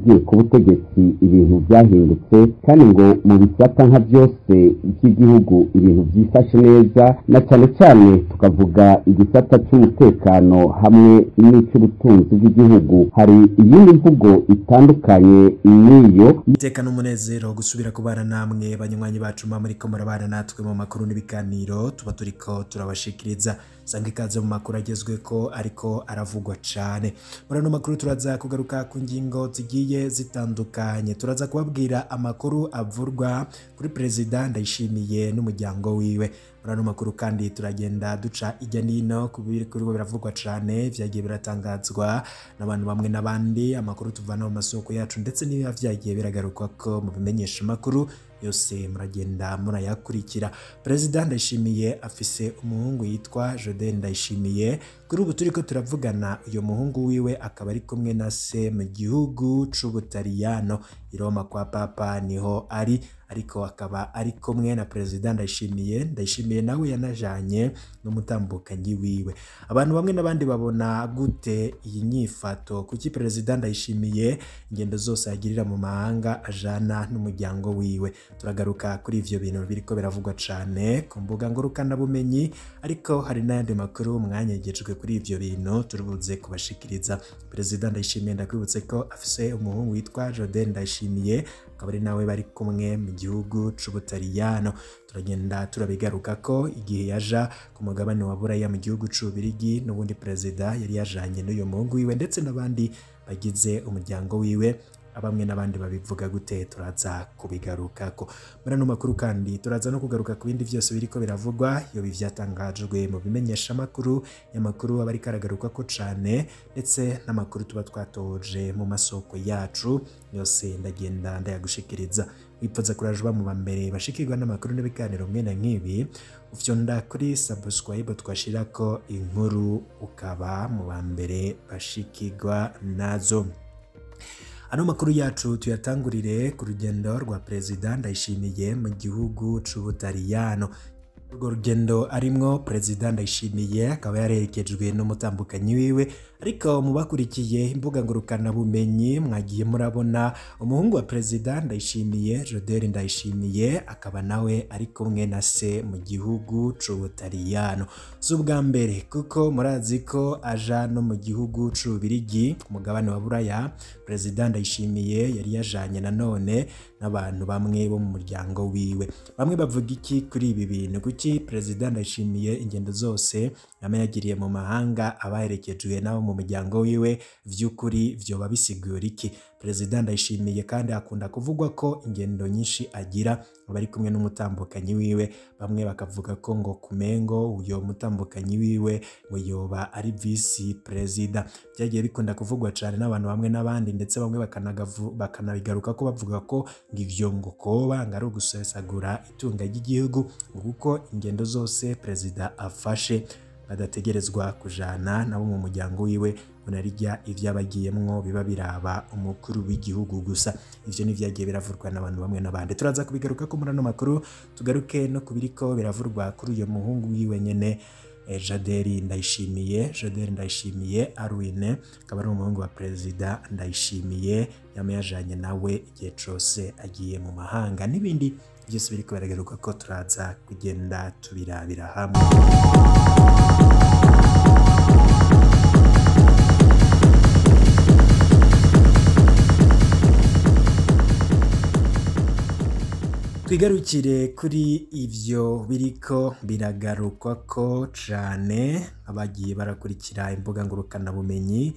agiye ku butegetsi ibintu byahindutse, kandi ngo mu bisata nka byose by'igihugu ibintu byifashe neza, na cyane cyane tukavuga igisata cy'umutekano hamwe n'icy'ubutunzi bw'igihugu. Hari iyindi mvugo itandukanye n'iyo. Iteka n'umunezero gusubira kubana namwe banywanyi bacu muriko murabana natwe mu makuru n'ibiganiro tuba turiko turabashikiriza. Sanga ikaze mu makuru agezweko ariko aravugwa cane. Muri ano makuru turaza kugaruka ku ngingo zigiye zitandukanye. Turaza kubabwira amakuru avurwa kuri Perezida Ndayishimiye n'umuryango wiwe. Muri ano makuru kandi turagenda duca ijya nino ku biriko biravugwa cane vyagiye biratangazwa n'abantu bamwe n'abandi, amakuru tuvana mu masoko yacu ndetse n'ibiba vyagiye biragarukwa ko mu bimenyesha makuru yose muragenda murayakurikira. Perezida Ndayishimiye afise umuhungu yitwa Jodel Ndayishimiye. Kuri ubu turiko turavugana uyo muhungu wiwe akaba ari kumwe na se mu gihugu c'Ubutaliyano, i Roma kwa Papa niho ari, ariko akaba ari kumwe na Perezida Ndayishimiye. Ndayishimiye nawe yanajanye n'umutambukanyi wiwe. Abantu bamwe n'abandi babona gute iyi nyifato? Kuki Perezida Ndayishimiye ingendo zose agirira mu mahanga ajana n'umuryango wiwe? Turagaruka kuri ivyo bintu biriko biravugwa cane ku mbuga ngurukanabumenyi, ariko hari n'ayandi makuru mwanyegejwe kuri ivyo bintu turubuze kubashikiriza. Perezida Ndayishimiye ndakwibutse ko afise umuhungu witwa Jodel Ndayishimiye, akaba ari nawe bari kumwe mu gihugu c'Ubutaliyano. Turagenda turabigaruka ko igihe yaja ku mugabane wa Buraya mu gihugu c'Ububirigi, n'ubundi perezida yari yajanye n'uyo muhungu wiwe ndetse n'abandi bagize umuryango wiwe. Abamwe n'abandi babivuga gute? Turaza kubigarukako muri ano makuru. Kandi turaza no kugaruka ku bindi vyose biriko biravugwa iyo bivyatangajwe mu bimenyesha makuru, y'amakuru aba ariko aragaruka ko cane, ndetse n'amakuru tuba twatoje mu masoko yacu yose ndagenda ndayagushikiriza. Wipfuza kuraje mu bambere bashikirwa n'amakuru n'ibiganiro mwene nk'ibi, ufyonda kuri subscribe twashirako inkuru ukaba mu bambere bashikirwa nazo. Ano makuru yacu tuyatangurire ku rugendo rwa Perezida Ndayishimiye mu gihugu c'Ubutaliyano. Urwo rugendo arimwo Perezida Ndayishimiye akaba yarerekejwe n'umutambukanyi wiwe, ariko mu bakurikiye imbuga ngurukanabumenyi mwagiye murabona umuhungu wa Perezida Ndayishimiye, Jodel Ndayishimiye, akaba nawe ari kumwe na se mu gihugu c'Ubutaliyano. Si ubwa mbere kuko murazi ko aja no mu gihugu c'Ububirigi ku mugabane wa Buraya. Perezida Ndayishimiye yari yajanye nanone n'abantu bamwe bo mu muryango wiwe. Bamwe bavuga iki kuri ibi bintu? Kuki Perezida Ndayishimiye ingendo zose yama yagiriye mu mahanga abaherekejwe nabo mu muryango wiwe, vy'ukuri vyoba bisigura iki? Perezida Ndayishimiye kandi akunda kuvugwa ko ingendo nyinshi agira bari kumwe n'umutambukanyi wiwe. Bamwe bakavuga ko ngo kumengo uyo mutambukanyi wiwe ngo yoba ari vice perezida. Byagiye bikunda kuvugwa cane n'abantu bamwe n'abandi, ndetse bamwe bakanabigaruka ko bavuga ko ngo ivyo ngo koba ngo ari ugusesagura itunga ry'igihugu, kuko ingendo zose perezida afashe badategerezwa kujana nabo mu muryango wiwe, unarijya ivyabagiyemwo biba biraba umukuru w'igihugu gusa. Ivyo ni vyagiye biravurwa n'abantu bamwe n'abandi. Turaza kubigaruka ko muri ano makuru, tugaruke no kubiriko biravurwa kuri uyo muhungu wiwe nyene Jodel Ndayishimiye. Jodel Ndayishimiye Arwine akaba ari umuhungu wa Perezida Ndayishimiye, yama yajanye nawe igihe cose agiye mu mahanga, n'ibindi byose biriko biragaruka ko turaza kugenda tubirabira hamwe. Twigarukire kuri ivyo biriko biragarukwa ko cane abagiye barakurikira imbuga ngurukanabumenyi,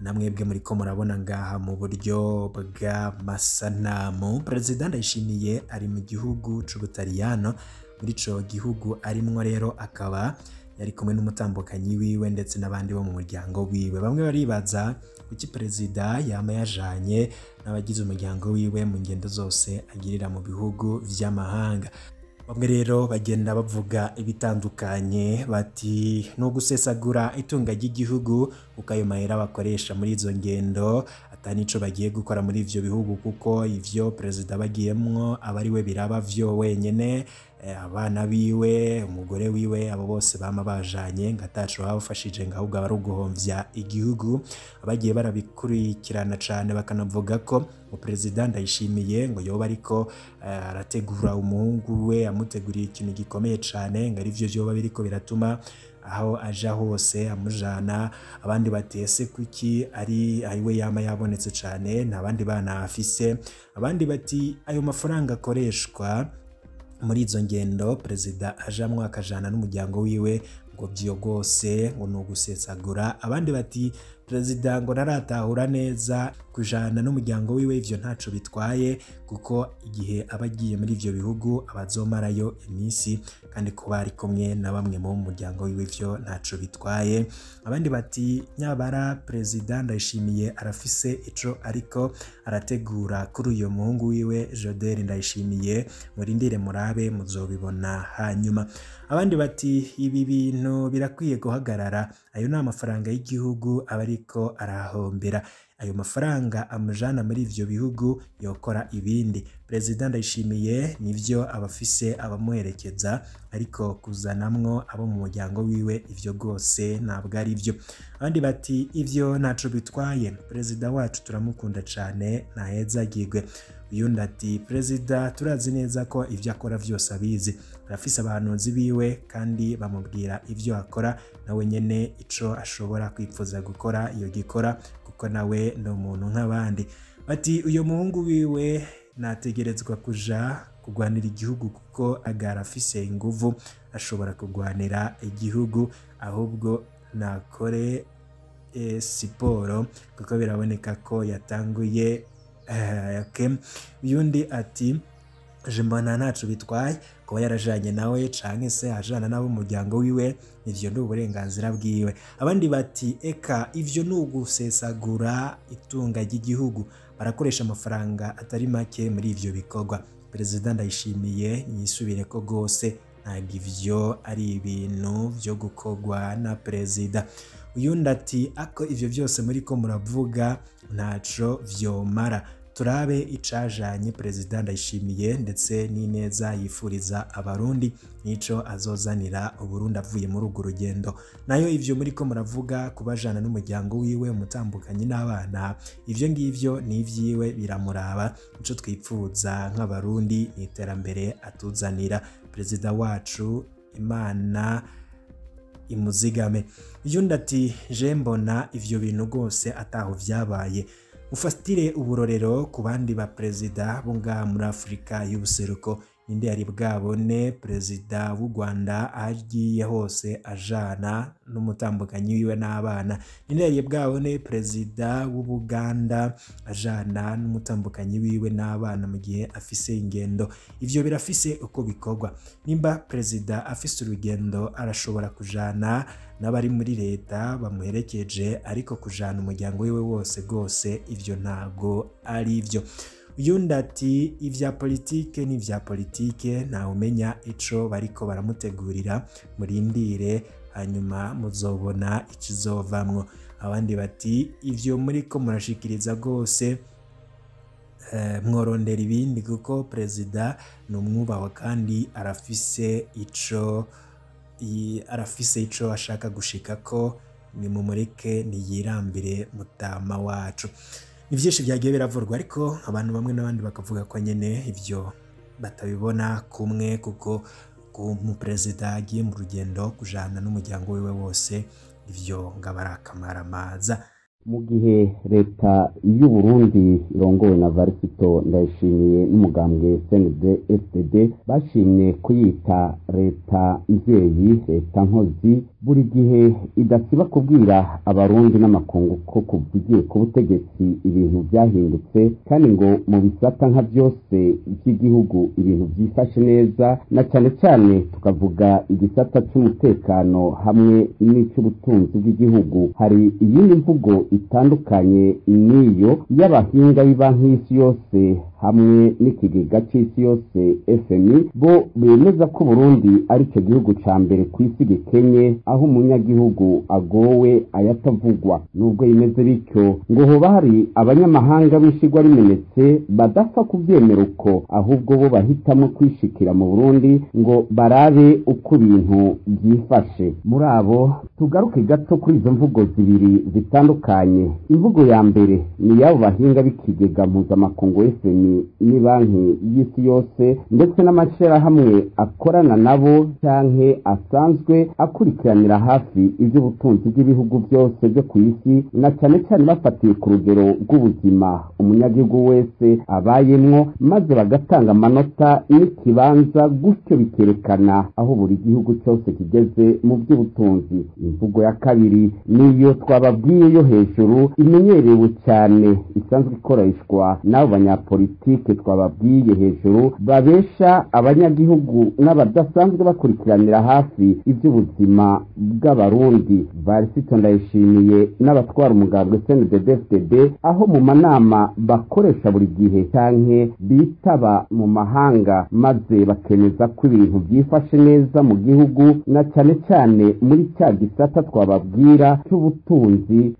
namwebwe muriko murabona ngaha mu buryo bw'amasanamu. Perezida Ndayishimiye ari mu gihugu c'Ubutaliyano. Muri ico gihugu arimwo rero akaba yari kumwe n'umutambukanyi wiwe ndetse n'abandi bo mu muryango wiwe. Bamwe baribaza kuki perezida yama yajanye n'abagize umuryango wiwe mu ngendo zose agirira mu bihugu vy'amahanga. Bamwe rero bagenda bavuga ibitandukanye bati no gusesagura itunga ry'igihugu kuko ayo mahera bakoresha muri izo ngendo atanico bagiye gukora muri ivyo bihugu, kuko ivyo perezida bagiyemwo aba ari we biraba vyo wenyene, abana biwe, umugore wiwe, abo bose bama bajanye ngo ataco babafashije, ngo ahubwo aba ari uguhomvya igihugu. Abagiye barabikurikirana cane bakanavuga ko perezida Ndayishimiye ngo yoba ariko arategura umuhungu we, amuteguriye ikintu gikomeye cane, ngo arivyo vyoba biriko biratuma aho aja hose amujana. Abandi batese kuki ari we yama yabonetse cane, nta bandi bana afise. Abandi bati ayo mafaranga akoreshwa muri izo ngendo perezida ajamwo akajana n'umuryango wiwe ngo vyo gose ngo ni ugusesagura. Abandi bati perezida ngo naratahura neza kujana n'umuryango wiwe ivyo ntaco bitwaye, kuko igihe aba agiye muri ivyo bihugu abazomarayo iminsi, kandi kuba ari kumwe na bamwe mu muryango wiwe ivyo ntaco bitwaye. Abandi bati nyabara perezida Ndayishimiye arafise ico ariko arategura kuri uyo muhungu wiwe Jodel Ndayishimiye, murindire murabe muzobibona hanyuma. Abandi bati ibi bintu birakwiye guhagarara, ayo ni amafaranga y'igihugu aba ariko arahombera, ayo mafaranga amujana muri ivyo bihugu yokora ibindi. Perezida Ndayishimiye nivyo abafise abamuherekeza, ariko kuzanamwo abo mu muryango wiwe ivyo gose ntabwo ari byo. Abandi bati ivyo ntaco bitwaye, perezida wacu turamukunda cane ntahezagirwe. Uyundi ati perezida turazi neza ko ivyo akora vyose abizi, arafise abahanuzi biwe kandi bamubwira ivyo akora, nawe nyene ico ashobora kwipfuza gukora iyo gikora, kuko nawe ni umuntu nk'abandi. Bati uyo muhungu wiwe nategerezwa kuja kugwanira igihugu, kuko agara afise inguvu ashobora kugwanira igihugu, ahubwo nakore siporo kuko biraboneka ko yatanguye. Uyundi ati je mbona ntaco bitwaye kuba yarajanye nawe canke se ajana nabo umuryango wiwe, ivyo ni uburenganzira bwiwe. Abandi bati eka ivyo ni ugusesagura itunga ry'igihugu, barakoresha amafaranga atari make muri ivyo bikorwa. Perezida Ndayishimiye yisubire ko gose, ntabwo ivyo ari ibintu vyo gukorwa na perezida. Uyundi ati ako ivyo vyose muriko muravuga ntaco vyomara, turabe icajanye perezida Ndayishimiye ndetse n'ineza yifuriza abarundi nico azozanira Uburundi avuye muri urwo rugendo. Nayo ivyo muriko muravuga kubajana n'umuryango wiwe umutambukanye n'abana, ivyo ngivyo ni ivyiwe biramuraba, nico twipfuza nk'abarundi ni iterambere atuzanira perezida wacu, Imana imuzigame. Uyundi ati je mbona ivyo bintu gose ataho vyabaye, ufatire uburorero ku bandi ba perezida bo ngaha muri Afrika y'ubuseruko, ninde yari bwabone perezida w'u Rwanda agiye hose ajana n'umutambukanyi wiwe n'abana? Ninde yari bwabone perezida w'Ubuganda ajana n'umutambukanyi wiwe n'abana mu gihe afise ingendo? Ivyo birafise uko bikorwa. Nimba perezida afise urugendo arashobora kujana n'abari muri leta bamuherekeje, ariko kujana umuryango wiwe wose gose ivyo ntago ari ivyo. Uyundi ati ivya politike ni ivya politike, ntawe umenya ico bariko baramutegurira, murindire hanyuma muzobona ikizovamwo. Abandi bati ivyo muriko murashikiriza gose mworondera ibindi, kuko perezida ni umwubahwa kandi arafise ico ashaka gushikako, nimumureke niyirambire mutama wacu. Ni vyinshi vyagiye biravurwa, ariko abantu bamwe n'abandi bakavuga ko nyene ivyo batabibona kumwe, kuko ku perezida agiye mu rugendo kujana n'umuryango wiwe wose ivyo ngabaraakamaramaza. Mu gihe leta y'u Burundi irongowe na Varisito Ndayishimiye n'umugambwe CNDD-FDD bashimye kuyita leta mvyeyi, leta nkozi, buri gihe idasiba kubwira abarundi n'amakungu ko kuvugiye ku butegetsi ibintu byahindutse, kandi ngo mu bisata nka byose by'igihugu ibintu byifashe neza, na cyane cyane tukavuga igisata cy'umutekano hamwe n'icy'ubutunzi bw'igihugu. Hari iyindi mvugo itandukanye niyo y'abahinga b'ibanki y'isi yose Hamwe n'ikigega c'isi yose FMI bo bemeza ko Burundi ari cyo gihugu ca mbere ku isi gikenye, aho umunyagihugu agowe ayatavugwa. Nubwo bimeze bityo, ngo hoba hari abanyamahanga b'ishigwa rimenetse badapfa kuvyemera uko, ahubwo bo bahitamwo kwishikira mu Burundi ngo barabe uko ibintu vyifashe. Muri abo tugaruke gato kuri izo mvugo zibiri zitandukanye. Imvugo ya mbere ni y'abo bahinga b'ikigega mpuzamakungu FMI ni banki y'isi yose ndetse n'amashirahamwe akorana nabo canke asanzwe akurikiranira hafi ivy'ubutunzi bw'ibihugu byose byo ku isi, na cane cane bafatiye ku rugero rw'ubuzima umunyagihugu wese abayemwo, maze bagatanga amanota n'ikibanza, gutyo bikerekana aho buri gihugu cyose kigeze mu by'ubutunzi. Imvugo ya kabiri niyo twababwiye yo hejuru, imenyerewe cyane, isanzwe ikoreshwa n'abo banyapolitike twababwiye hejuru, babesha abanyagihugu n'abadasanzwe bakurikiranira hafi iby'ubuzima bw'Abarundi. Varisito Ndayishimiye n'abatwara umugambwe CNDD-FDD, aho mu manama bakoresha buri gihe canke bitaba mu mahanga, maze bakemeza ko ibintu byifashe neza mu gihugu, na cyane cyane muri cya gisata twababwira cy'ubutunzi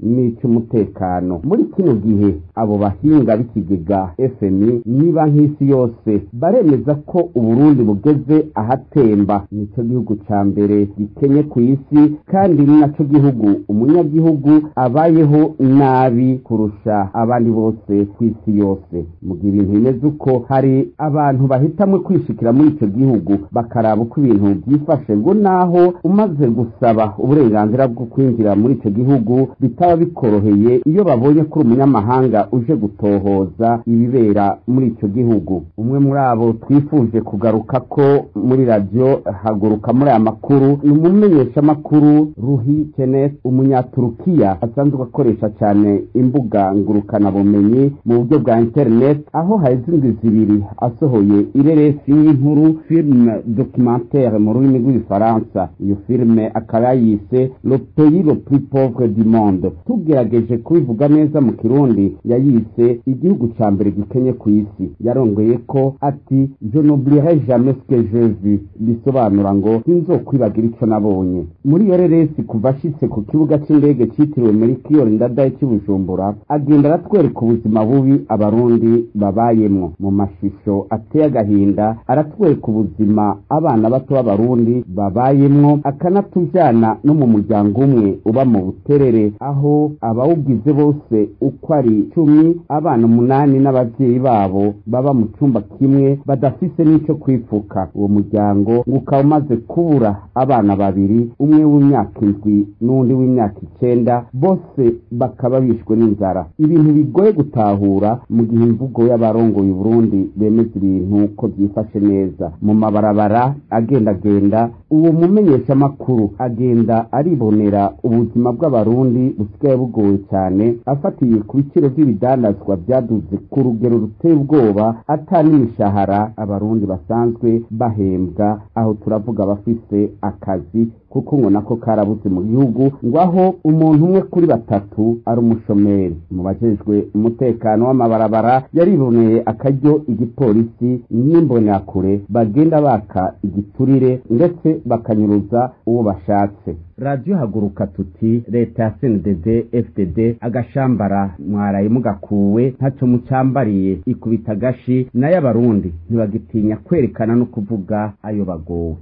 n'icy'umutekano. Muri kino gihe abo bahinga b'ikigega FMI ni banki y'isi yose baremeza ko Uburundi bugeze ahatemba, nico gihugu ca mbere gikenye ku isi, kandi ni naco gihugu umunyagihugu abayeho nabi kurusha abandi bose ku isi yose. Mu gihe ibintu bimeze uko, hari abantu bahitamwe kwishikira muri ico gihugu bakaraba uko ibintu byifashe, ngo naho umaze gusaba uburenganzira bwo kwinjira muri ico gihugu bitaba bikoroheye iyo babonye ko umunyamahanga uje gutohoza ibibera muri ico gihugu. Umwe muri abo twifuje kugaruka ko muri radio Haguruka muri aya makuru ni umumenyeshamakuru Ruhi Kenneth, umunyaturukiya asanzwe akoresha cyane imbuga ngurukanabumenyi mu buryo bwa internet, aho haheze indwi zibiri asohoye ireresi y'inkuru, film documentaire mu rurimi rw'igifaransa. Iyo filime akaba yayise Le pays le plus pauvre du monde. Tugerageje kubivuga neza mu Kirundi, yayise igihugu ca mbere gikenye ku isi. Yarongeye ko ati: "Je n'oublierai jamais ce que j'ai vu", bisobanura ngo sinzokwibagira ico nabonye. Muri iyo reresi, kuva ashitse ku kibuga c'indege citiriwe Melchior Ndadaye cy'i Bujumbura, agenda aratwereka ubuzima bubi Abarundi babayemwo. Mu mashusho ateye agahinda aratwereka ubuzima abana bato b'Abarundi babayemwo, akanatujana no mu muryango umwe uba mu Buterere, aho abawugize bose uko ari 10, abana 8 n'abavyeyi babo, baba mu cumba kimwe badafise n'ico kwipfuka. Uwo muryango ngo ukaba umaze kubura abana babiri, umwe w'imyaka 7 n'undi w'imyaka 9, bose bakaba bishwe n'inzara. Ibintu bigoye gutahura mu gihe imvugo y'abarongoye Burundi bemeza ibintu ko byifashe neza. Mu mabarabara agendagenda, uwo mumenyeshamakuru agenda aribonera ubuzima bw'Abarundi busigaye bugoye cyane, afatiye ku biciro by'ibidandazwa byaduze ku rugero ruteye ubwoba, ata n'imishahara Abarundi basanzwe bahembwa. Aho turavuga abafise akazi, kuko ngo nako karabuze mu gihugu, ngo aho umuntu umwe kuri batatu ari umushomeri. Mu bajejwe umutekano w'amabarabara yariboneye akaryo igipolisi n'imbonerakure bagenda baka igiturire ndetse bakanyuruza uwo bashatse. Radiyo Haguruka tuti: leta ya CNDD FDD, agashambara mwaraye mugakuwe, ntacyo mucambariye, ikubita agashi. Nayo Abarundi ntibagitinya kwerekana no kuvuga ayo bagowe.